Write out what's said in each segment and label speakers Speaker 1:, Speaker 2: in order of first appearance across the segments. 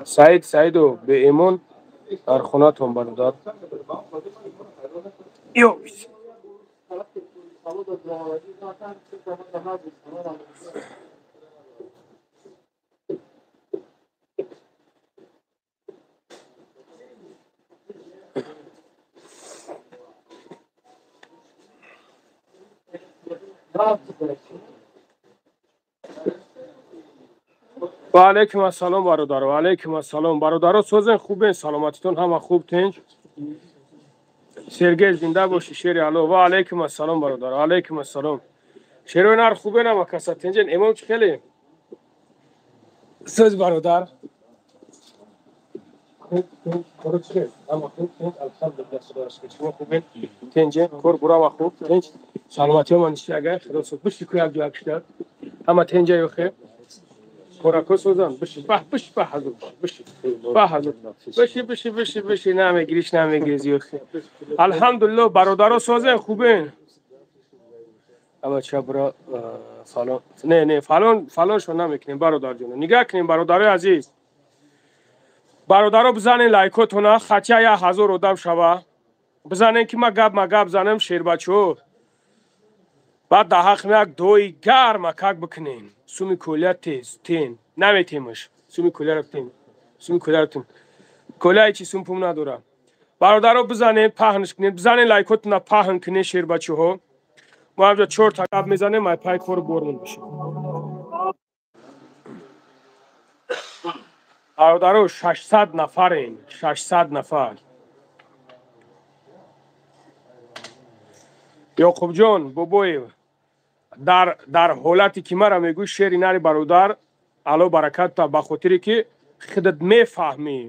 Speaker 1: Саид Саидов беэмон дар хонатон бародар. Ё ва алайкум ассалом бародар, ва алайкум ассалом бародаро, созен хубен, саломатитон ҳама хуб, тинҷ. Сергей зинда бошӣ, шери ало. Ва алайкум ассалом бародар, ва алайкум ассалом. Шерои нар хубен ҳама каса, тинҷен. Имом чӣ хеле? Соз бародар. Кор чӣ хел? Ҳама хуб, тинҷ, алҳамдулиллаҳ, худоро шукр. Шумо хубен? Тинҷен, кор бурава хуб, тинҷ. Саломатиҳо ман ништи агай, худо суд. Биши ку як ҷо як шида. Ҳама тинҷа ё хел? Корако созан, биши, баҳ, биши, баҳ, ҳазур, биши, баҳ, ҳазур. Биши, биши, биши, биши, намегириш, намегириш, ё хел. Алҳамдулиллаҳ, бародаро созен, хубен. Ама чабра фалон. Не, не, фалон, фалоншо намекунем, бародарҷоно. Нигаҳ кунем, бародарои азиз. Бародаро бизанен лайкотона, хача 1000 одам шава. Бизанен ки ма гап ма гап занем шербачо. Баъд дар ҳаққи як дуои гарма как бикунен. Суми кӯля тез, тен. Наметемаш. Суми кӯляро тен. Суми кӯляро тен. Кӯля ҳечи сум пум надора. Бародаро бизанен, паҳнш кунен, бизанен лайкотона паҳн кунен шербачоҳо. Мо ҳамҷо 4 та гап мезанем, ай пай кор бормон бишем. Бародаро 600 нафарен, 600 нафар. Ёқубҷон Бобоев дар ҳолате ки мара мегӯй шери нари бародар, ало баракатта, ба хотире ки худат мефаҳмӣ,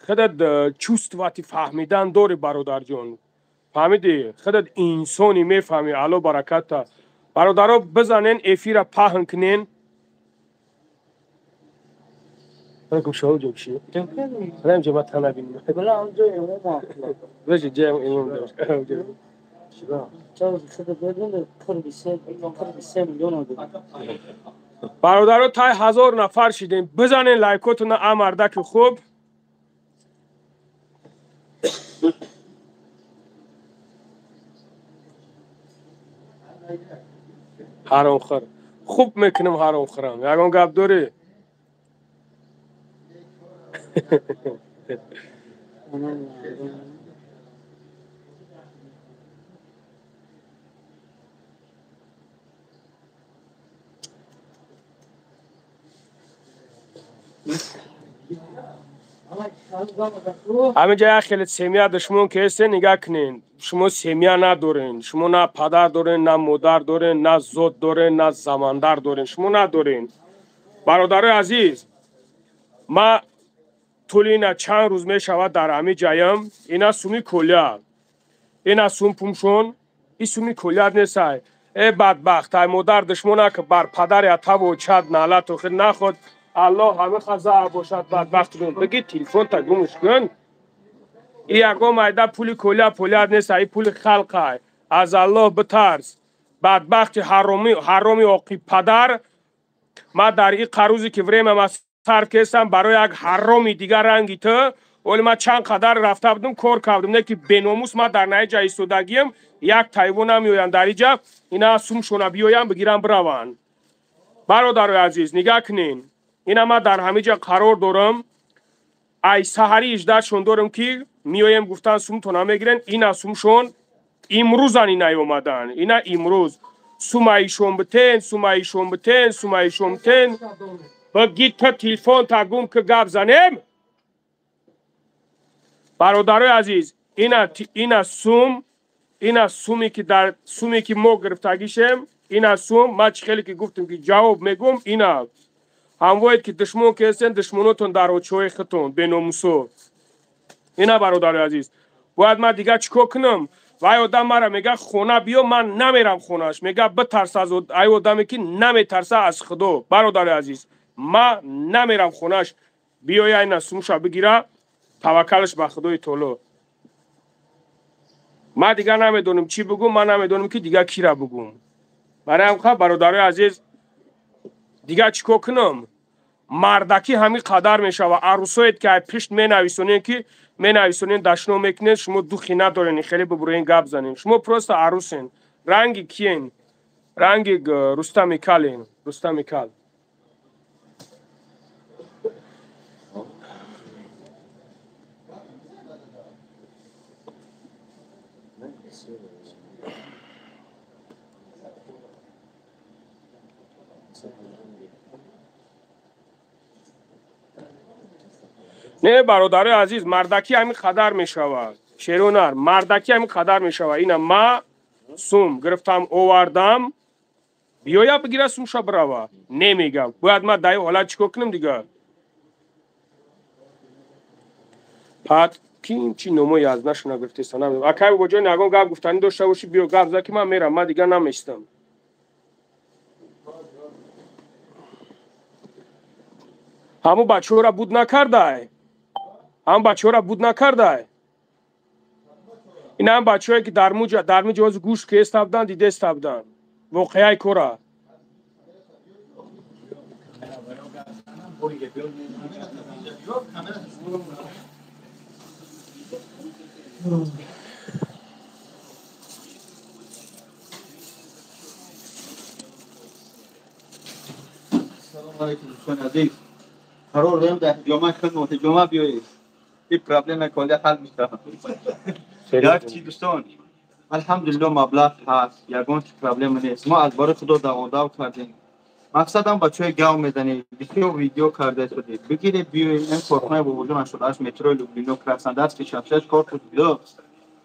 Speaker 1: худат чувствати фаҳмидан дорӣ бародарҷон. Фаҳмидӣ? Худат инсони мефаҳмӣ, ало баракатта. Бародаро бизанен, эфира паҳн кунен. Алайкум шоҳ ҷо чӣ? Алайкум ҷо ман танабинам. Бежи ҷаем имом дошт. Бародаро тай 1000 нафар шидем. Бизанен лайкотона амардаки хуб. Ҳаромхӯр. Хуб мекунам ҳаромхӯрам. Ягон гап дорӣ? Ҳаминҷа як хеле семья душмон ки ҳестен, нигаҳ кунен. Шумо семья надорен. Шумо на падар дорен, на модар дорен, на зод дорен, на замандар дорен. Шумо надорен. Бародарои азиз, ма тӯли ина чанд рӯз мешавад дар ҳамин ҷаям. Ина суми кӯля. Ина сум пумшон. И суми кӯля несай. Э бадбахт, ай модар душмона ки бар падари атаву чад налату хид наход. Аллоҳ ҳама хазар бошад бадбахт кун. Бигӣ телефонта гумш кун. И ягон майда пули кӯля пулят нест, ай пули халқай. Аз Аллоҳ битарс. Бадбахти ҳароми, ҳароми оқи падар. Ма дар и қарӯзе ки время ма сарф кестам барои як ҳароми дигар ранги ту. Оли ма чанд қадар рафта будум, кор кардум, не ки беномус ма дар наиҷа истодагием, як тайвон намеоянд дар иҷа, ина сумшона биёянд, бигиранд бираванд. Бародарои азиз, нигаҳ кунен. Ина ма дар ҳамиҷа қарор дорам. Ай саҳари 18шон дорам ки меоем гуфтан сумтона мегирен, ина сумшон имрӯзан ина омадан. Ина имрӯз сумаишон битен, сумаишон битен, сумаишон битен. Бигӣ ту телефон та гум ки гап занем. Бародарои азиз, ина сум, ина суме ки дар суме ки мо гирифтагишем, ина сум, ма чӣ хеле ки гуфтем ки ҷавоб мегум, ина ҳамвоед ки душмон ки ҳестен, душмонотон дар очҳои худтон, беномусо. Ина бародарои азиз, бояд ман дигар чӣ кор кунам? Вай одам мара мега хона биё, ман намерам хонаш. Мега битарс аз ай одаме ки наметарса аз Худо. Бародарои азиз, ман намерам хонаш. Биёя ина сумша бигира, таваккалаш ба Худои Таоло. Ман дигар намедонам чӣ бигӯм, ман намедонам ки дигар кира бигӯм. Барои ҳам бародарои азиз, Дигар чӣ кор кунам? Мардакӣ ҳамин қадар мешава. Арӯсоед ки ай пишт менависонед, ки менависонед, дашно мекунед, шумо духи надорен, хеле бубуроен гап занен. Шумо просто арӯсен. Ранги киен? Ранги Рустами Кален. Рустами Кал. Не, бародарои азиз, мардакӣ ҳамин қадар мешавад. Шеронар, мардакӣ ҳамин қадар мешавад. Ина ма сум гирифтам, овардам, биёя бигира сумша бирава. Немегам. Бояд ма дар ин ҳолат чӣ кор кунам дигар? Пад ки чи номои аз нашуна гирифтеста намедонам. Акай бобоҷон, ягон гап гуфтанӣ дошта бошӣ, биё гап зан, ки ман мерам, ман дигар наместам. Ҳамун бачаҳоро буд накардай? Ҳамун бачаҳоро буд накардай? Ин ҳам бачаҳое ки дар муҷа дар муҷа ҳозир гӯшт кеста буданд, дидеста буданд. Воқеаи кора.
Speaker 2: Салом алейкум, дӯстони азиз. Қарор дорем дар ҳиҷома хидмат ҳиҷома биёед. Ин проблема калла ҳал мешавад. Як чи дӯстон, алҳамдулиллоҳ маблағ ҳаст, ягон чи проблема нест. Мо аз бори худо даводав кардем. Мақсадам бачаҳои гав мезанед, бисёр видео карда истодед. Бигиред биёед, ин корхонаи бобоҷон 88 метрои Люблино, Краснодарский 66 корпус 2.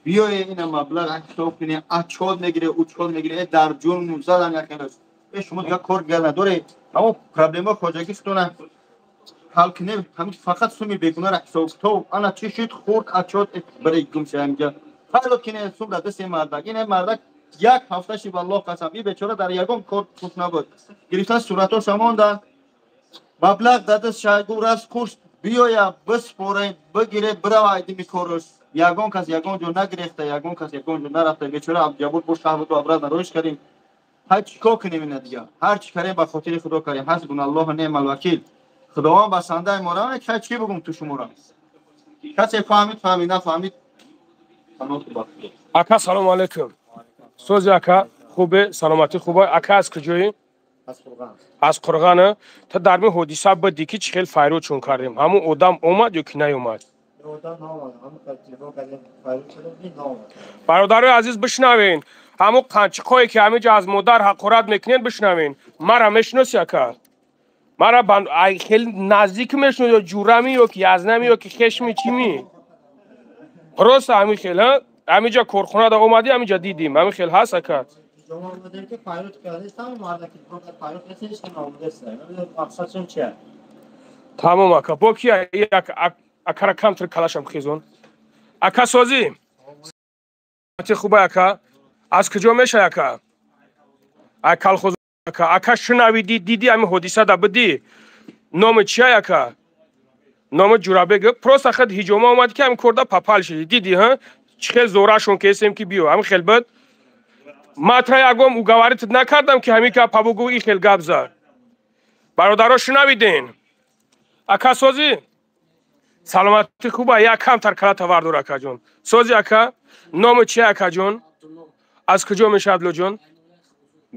Speaker 2: Биёед ина маблағ ҳисоб кунед, отчёт мегире, учёт мегире, дар ҷурм задан якелаш. Шумо дигар кор дигар надоред. Аммо проблема хоҷагӣ шудона ҳал кунем, ҳамин фақат суми бегунаро ҳисоб китоб, ана чӣ шуд, хурд отчёт барои гум шуда инҷа. Файлот кине сум дар дасти мардак. Ин мардак як ҳафта ши, валлоҳ қасам, ин бечора дар ягон кор хуш набуд. Гирифтан суратоша мондан, маблағ дар даст гуфт раст курс биёя, биспорем, бигире, бирава айдими кораш. Ягон кас ягон ҷо нагирехта, ягон кас ягон ҷо нарафта. Бечора Абдуҷаббор бо шаҳвату обратно роиш кардем. Ҳар чӣ кор кунем ина дигар? Ҳар чӣ кардем ба хотири Худо кардем. Ҳасбуналлоҳу неъмал вакил. Худованд басандаи моро. Чай чӣ бигум ту шуморо? Касе фаҳмид, фаҳмид, нафаҳмид.
Speaker 1: Ака, салому алейкум. Сози ака, хубе, саломатӣ хуба. Ака, аз куҷоӣ? Аз Қурғана. Та дар мин ҳодиса бидӣ ки чӣ хел файрод чун кардем. Ҳамун одам омад ё ки наёмад? Бародарои азиз, бишнавен. Ҳамун қанчиқое ки ҳамин ҷо аз модар ҳақорат мекунед, бишнавен. Мара мешиноси, ака? Мара ай хеле наздик мешиноси, ё ҷурами, ё ки язнами, ё ки хешми, чими? Просто ҳамин хел, ҳа? Ҳамин ҷо корхонада омадӣ, ҳамин ҷо дидим. Ҳамин хел ҳаст, ака? Тамом, ака. Бо ки акара камтар калашам хезон. Ака, созӣ? Хуба, ака? Аз куҷо мешавӣ, ака? Ай колхоз, ака. Ака, шунавидӣ, дидӣ, ҳамин ҳодисада бидӣ? Номи чия, ака? Номи Ҷурабек. Просто худ ҳиҷома омадӣ ки ҳамин корда попал шудӣ. Дидӣ, ҳа? Чӣ хел зорашон кесем ки биё. Ҳамин хел буд? Ман тра ягон уговорить накардам ки ҳамин гапа бугӯ, ин хел гап зад. Бародаро, шунавиден? Ака, созӣ? Саломатӣ хуба? Як камтар калата вардор, акаҷон. Сози, ака? Номи чия, акаҷон? Аз куҷо меша, Абдуллоҷон?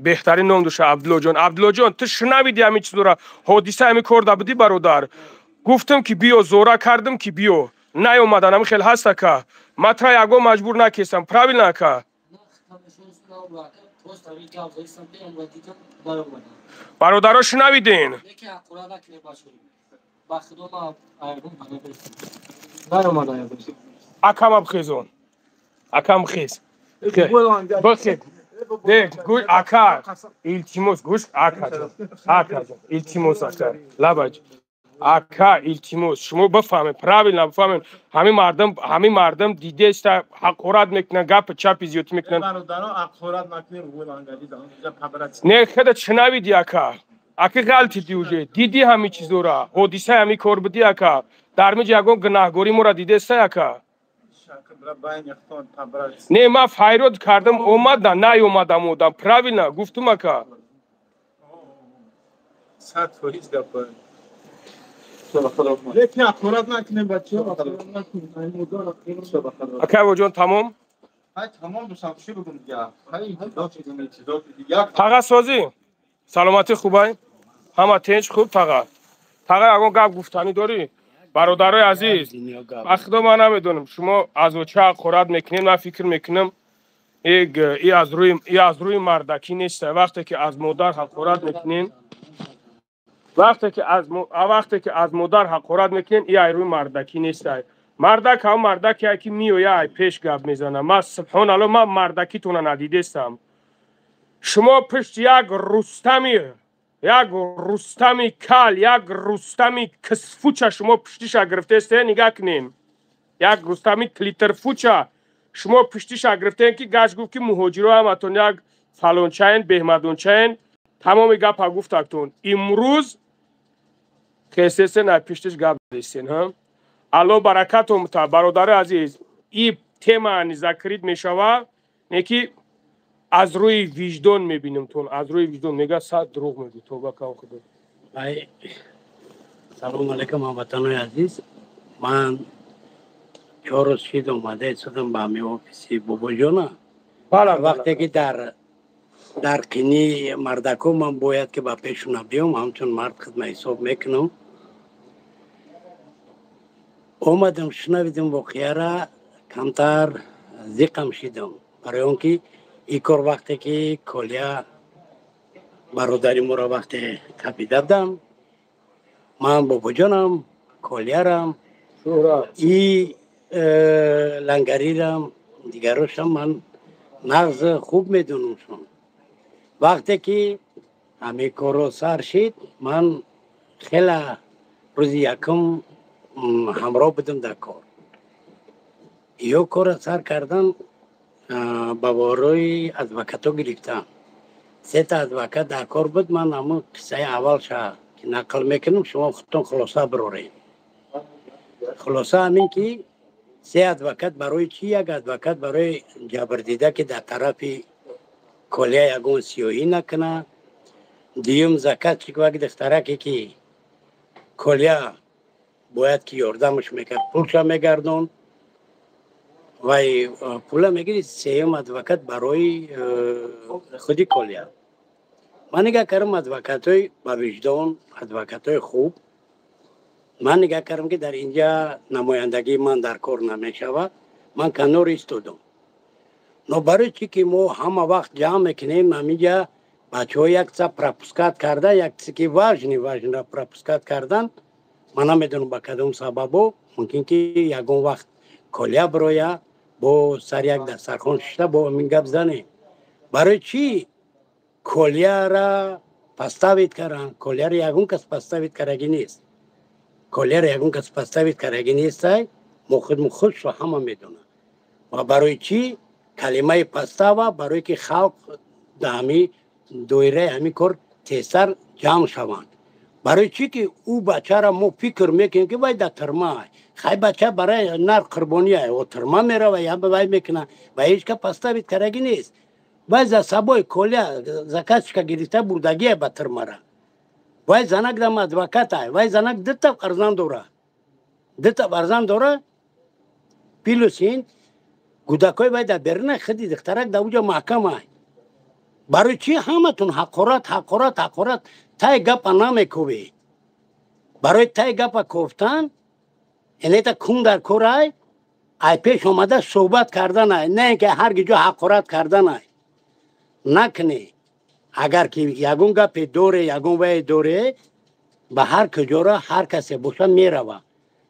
Speaker 1: Беҳтарин ном доша, Абдуллоҷон. Абдуллоҷон, ту шунавиди ҳамин чизора? Ҳодиса ҳамин корда будӣ, бародар? Гуфтам ки биё, зора кардам ки биё. Наёмадан, ҳамин хел ҳаст, ака? Ман тра ягон маҷбур накестам. Правильно, ака? Бародаро, шунавиден? Акама бихезон. Акам хез. Бихез. Не, гӯш, ака, илтимос, гӯш, акаҷон. Акаҷон, илтимос, ака. Лабаҷ. Ака, илтимос, шумо бифаҳмед, правильно бифаҳмед. Ҳамин мардум дидеста ҳақорат мекунанд, гапи чапи зиёдтӣ мекунанд. Не, хеда шунавиди, ака? Ака, ғалтиди уже. Диди ҳамин чизора? Ҳодисаи ҳамин кор будӣ, ака? Дар миҷа ягон гунаҳгорӣ моро дидеста, ака? Не, ман файрод кардам, омада, наёмадам одам. Правильно гуфтум, ака?
Speaker 3: 100% гап. Лекин ҳақорат накунем, бачаҳо, ҳақорат накунем.
Speaker 1: Акай Абуҷон, тамом?
Speaker 2: Ҳай, тамом, дӯстам, чӣ бигум дига? Ҳай, интизор шудем, интизор як.
Speaker 1: Таға, созӣ, саломатӣ, хубай, ҳама тинч, хуб. Таға, таға, ягон гап гуфтанӣ дорӣ? Бародарои азиз, ба худо, ман намедонам, шумо аз оча ҳақорат мекунед. Ман фикр мекунам, и аз рӯи мардакӣ нест. Вақте ки аз модар ҳақорат мекунен, вақте ки аз модар ҳақорат мекунен, и ай рӯи мардакӣ нест. Мардак ҳам мардаке, ки меоя, ай пеш гап мезана. Ма, субҳоналло, ман мардакитона надидестам. Шумо пушти як Рустами кал, як Рустами кисфуча шумо пуштиша гирифтесте. Нигаҳ кунем, як Рустами клитерфуча шумо пуштиша гирифтем, ки гашт гуфт, ки муҳоҷиро ҳаматон як фалончаен, беҳмадончаен. Тамоми гапа гуфтактон. Имрӯз хестесен, ай пиштиш гап дестен. Ҳа, Алло баракатон бута, бародари азиз. И тема закрыт мешава, не ки аз рӯи виҷдон мебинем тон, аз рӯи виҷдон мега, сад дурӯғ мегӯ, тоба кан худо.
Speaker 4: Салому алайкум, ҳамватанои азиз. Ман 4 рӯз шид омада истодам ба ҳами офиси Бобоҷона. Вақте ки дар қини мардако, ман бояд ки ба пешуна биём, ҳамчун мард хидма ҳисоб мекунам. Омадам, шунавидам воқеара, камтар зиқам шидам, барои он ки ин кор, вақте ки Колия бародари моро вақте капида будам, ман Бобоҷонам, Колиярам и Лангарирам, дигарошам ман нағз хуб медонамшон. Вақте ки ҳамин корро сар шид, ман хела рӯзи якум ҳамроҳ будам дар кор. Ё корро сар кардан, ба ворои адвокато гирифтам, сета адвокат дар кор буд. Ман ҳамун қиссаи аввалша ки нақл мекунам, шумо худтон хулоса бироред. Хулоса ҳамин ки се адвокат барои чӣ? Як адвокат барои ҷабрдида, ки дар тарафи Колия ягон сиёҳӣ накуна. Дуюм, заказчик, вак духтараке ки Колия бояд ки ёрдамаш мекард, пулша мегардонд, вай пула мегирид. Сеюм адвокат барои худи Колия. Ман нигаҳ кардам, адвокатҳои ба виҷдон, адвокатҳои хуб. Ман нигаҳ кардам, ки дар инҷа намояндагии ман дар кор намешавад. Ман канор истодам. Но барои чӣ ки мо ҳама вақт ҷамъ мекунем ҳаминҷа, бачаҳо як чиза пропускать карда, як чизе ки важный, важный ро пропускать кардан, ман намедонам ба кадом сабабо. Мумкин ки ягон вақт Колия бироя, бо сари як дастархон шишта, бо ҳамин гап занем. Барои чӣ Колияра подставить кардан? Колияра ягон кас подставить кардагӣ нест. Колияра ягон кас подставить кардагӣ нестай. Мо худмо худшо ҳама медонад. Ва барои чӣ калимаи подстава? Барое ки халқ дар ҳами доираи ҳамин кор тезтар ҷамъ шаванд. Барои чӣ ки ӯ бачаро мо фикр мекунем, ки вай дар тюрьма, хай, бача барои нар қурбония, о тюрьма мерава, я вай мекуна. Ва ҳеҷ ка подставить кардагӣ нест. Вай за собой Коля заказчика гирифта бурдагия ба тюрьма ра. Вай занак дам адвоката, вай занак дута фарзанд дора, дута фарзанд дора. Плюс ин кӯдакҳои вай дар берина, худи духтарак дар уҷа маҳкама. Барои чӣ ҳаматон ҳақорат, ҳақорат, ҳақорат, тай гапа намекӯбед? Барои тай гапа кофтан энета кун дар корай, ай пеш омада суҳбат карданай, на ин ки ҳар ҷо ҳақорат карданай. Накунӣ. Агар ки ягон гапе доре, ягон вае доре, ба ҳар куҷора ҳар касе боша мерава.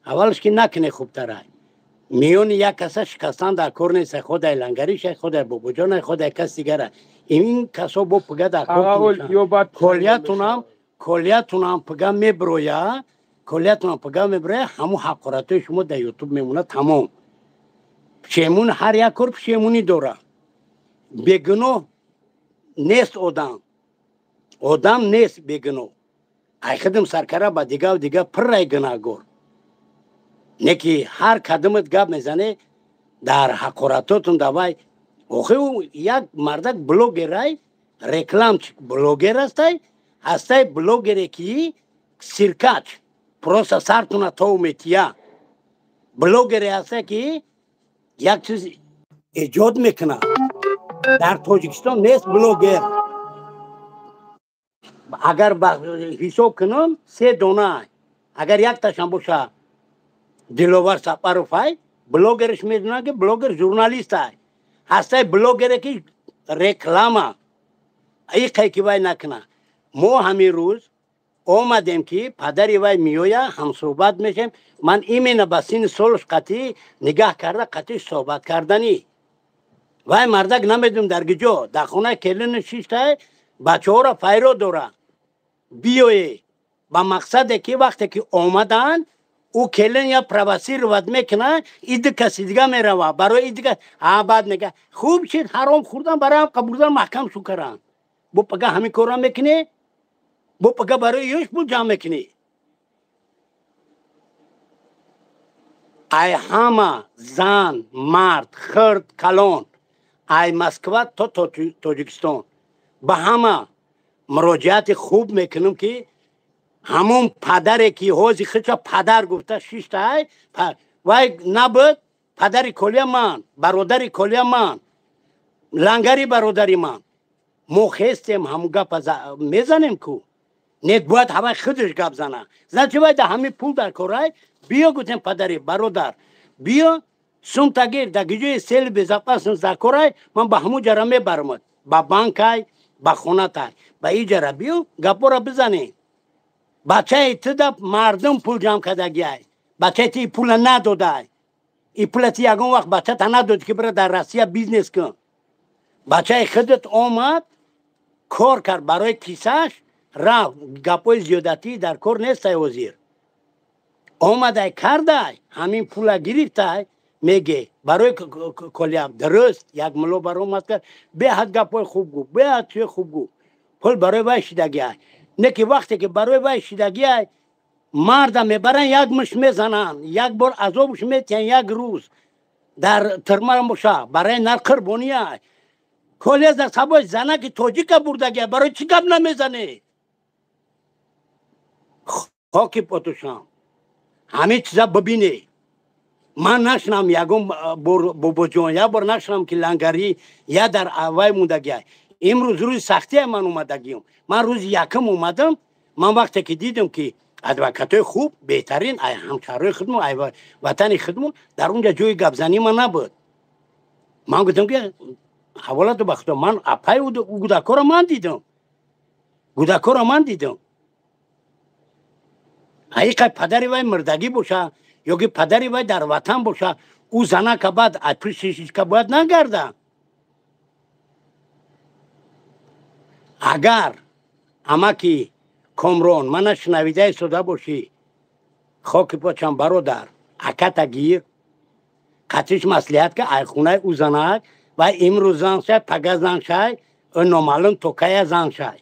Speaker 4: Аввалш ки накунӣ хубтарай. Миёни як каса шикастан дар кор нест, ходай Лангариша, ходай Бобоҷона, ходай кас дигара. Ин касо бо пига дар кор. Колиятунам пига меброя, колиятунам пига меброя. Ҳамун ҳақоратҳои шумо дар Ютуб мемонад, тамом. Пушемун, ҳар як кор пушемунӣ дора. Бегуноҳ нест одам, одам нест бегуноҳ. Ай хидм саркара ба дигаву дига пуррай гунаҳгор. Не ки ҳар кадомат гап мезане дар ҳақоратотун давай. Охи, як мардак блогерай, рекламчик, блогер астай. Ҳастай блогере ки циркач, просто сартуна тов метия. Блогере ҳаста ки як чиз эҷод мекунад. Дар Тоҷикистон нест блогер. Агар ҳисоб кунам, се дона. Агар якташам боша, Диловар Сапаров ай, блогерш медонад ки блогер журналист ай. Ҳастай блогере ки реклама. Иқай ки вай накунад. Мо ҳамин рӯз омадем ки падари вай меоя, ҳамсӯҳбат мешем. Ман именно ба синни солаш қатъӣ нигаҳ карда, қатъӣ суҳбат карданӣ. Вай мардак намедонам дар куҷо, дар хонаи келину шиштай, бачаҳоро файро дора. Биёе ба мақсаде ки вақте ки омаданд, ӯ келин я провоцировать мекунад, иди каси дига мерава. Барои иди баъд мега хуб шид, ҳаром хӯрдан, барои ҳам қабурдан маҳкам шу каранд. Бо пага ҳамин корро мекунӣ? Бо пага барои ёш пул ҷамъ мекунӣ? Ай ҳама зан, мард, хирд, калон, ай Москва то Тоҷикистон ба ҳама муроҷиати хуб мекунам ки ҳамон падаре ки ҳози худша падар гуфта шиштай, вай набуд падари колия ман, бародари колия ман, лангари бародари ман. Мо хестем, ҳамун гапа мезанем ку. Нет, бояд ҳавай худаш гап зана. Значит, вай да ҳамин пул дар корай, биё гуфтем падари бародар, биё сумтагир дар гиҷои сели безопасност дар корай, ман ба ҳамун ҷара мебарамад, ба банкай, ба хонатай, ба ин ҷара биё гапора бизанем. Бачаи туда мардум пул ҷамъ кардагиай, бачаи ти пула надодай, и пула ти ягон вақт бачата надод ки бира дар Россия бизнес кун. Бачаи худат омад, кор кард барои кисаш, рафт. Гапои зиёдатӣ дар кор нестай ҳозир. Омадай, кардай, ҳамин пула гирифтай, меге барои колиам дуруст як мулло баромад кард, беҳад гапои хуб гуфт, беҳад чизи хуб гуфт. Пул барои вай шидагиай. Не ки вақте ки барои вай шидагиай, марда мебаранд, як муш мезананд, як бор азобш метиҳанд, як рӯз дар тирма боша, барои нар қурбониай. Колия дар сабои занаки тоҷика бурдагиай, барои чӣ гап намезанед? Хоки потушам, ҳамин чиза бибине. Ман нашунам ягон бор бобоҷон, як бор нашунам ки лангарӣ я дар аввай мондагиай. Имрӯз рӯзи сахтия ман омадагиам. Ман рӯзи якум омадам, ман вақте ки дидам ки адвокатои хуб, беҳтарин, ай ҳамшаҳрҳои худмон, ай ватани худмон, дар онҷа ҷои гапзанӣ ман набуд. Ман гуфтам ки ҳаволату ба худо, ман апаи гудакоро ман дидам. Гудакоро ман дидам. Ҳақиқат падари вай мурдагӣ боша ё ки падари вай дар ватан боша, ӯ занака баъд аз пишишка бояд нагарда. Агар амаки Комрон мана шунавида истода бошӣ, хоки почам бародар, аката гир, қатиш маслиҳат ка ай хонаи ӯ занак, вай имрӯз зан шай, пага зан шай, ӯ номаълум то кая зан шай.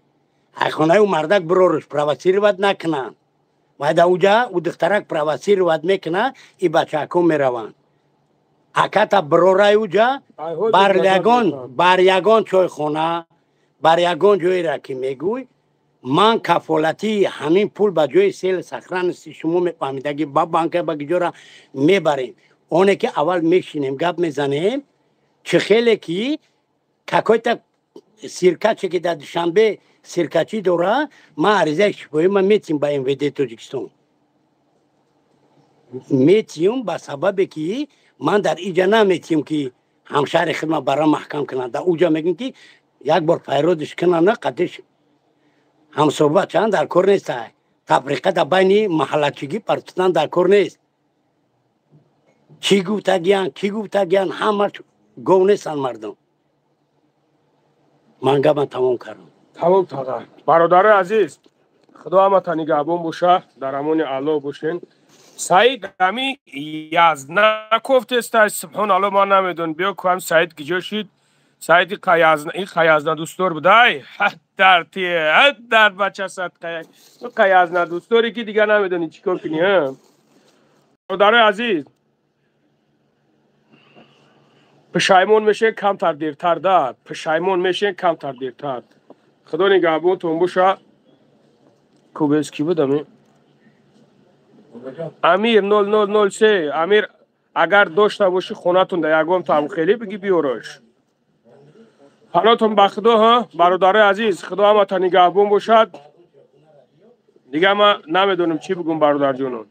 Speaker 4: Ай хонаи ӯ мардак бироруш провоцировать накунанд. Вай да уҷа ӯ духтарак провоцировать мекунад, и бачаҳако мераванд. Аката бирорай уҷа, бар ягон чойхона, бар ягон ҷойера ки мегӯй, ман кафолатии ҳамин пул ба ҷои сел сохранности шумо мефаҳмидаги, ба банка ба киҷора мебарем. Оне ки аввал мешинем, гап мезанем, чӣ хеле ки какой-то сиркаче ки дар Душанбе сиркачӣ дора, ман аризаи шифоӣ ман метиҳем ба МВД Тоҷикистон. Метиҳем ба сабабе ки ман дар иҷа наметиҳем ки ҳамшаҳри хидмат бара маҳкам кунанд. Дар уҷа мегӯем ки як бор пайродиш кунанд, қатиш ҳамсӯҳбат чанд дар кор нест. Тафриқа дар байни маҳаллачигӣ партидан дар кор нест. Чӣ гуфтагиян, кӣ гуфтагиян, ҳамаш гов нестанд мардум. Ман гапам тамом кардам.
Speaker 1: Тамом тага. Бародарои азиз, худо ҳамата нигаҳбон боша, дар амони Аллоҳ бошен. Саид ами язна кофтестай, субҳоналлоҳ, ман намедонам. Биё ку ҳам Саид киҷо шид? Саид и қаязна дӯстдор будай? Дар ти, дар бача садқа. Қаязна дӯстдоре ки дигар намедонӣ чӣ кор кунӣ, ҳа? Бародарои азиз, пушаймон мешен камтар дертар да, пушаймон мешен камтар дертар. Худо нигаҳбонтон боша. Кубес ки буд ами? Амир 0003. Амир, агар дошта бошӣ хонатон да ягон там хеле бигӣ, биёраш. Панотон ба Худо. Ҳа, бародарои азиз, Худо ҳамата нигаҳбон бошад. Дига ма намедонам, чӣ бигӯм. Бародарҷонон,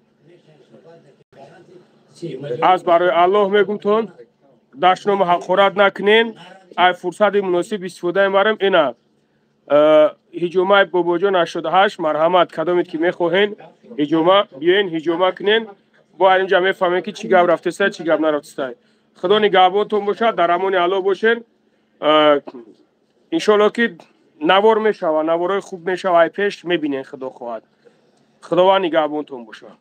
Speaker 1: аз барои Аллоҳ мегумтон, дашному ҳақорат накунен. Ай фурсати муносиб истифода мебарем. Ина ҳиҷомаи Бобоҷон 88. Марҳамат, кадомед ки мехоҳен ҳиҷома, биёен, ҳиҷома кунен. Бо инҷа мефаҳмем, ки чӣ гап рафтеста, чӣ гап нарафтеста. Худо нигаҳбонтон бошад, дар амони Аллоҳ бошен. Иншоалло, ки навор мешава, наворҳои хуб мешава, ай пеш мебинен, Худо хоҳад. Худованд нигаҳбонтон бошад.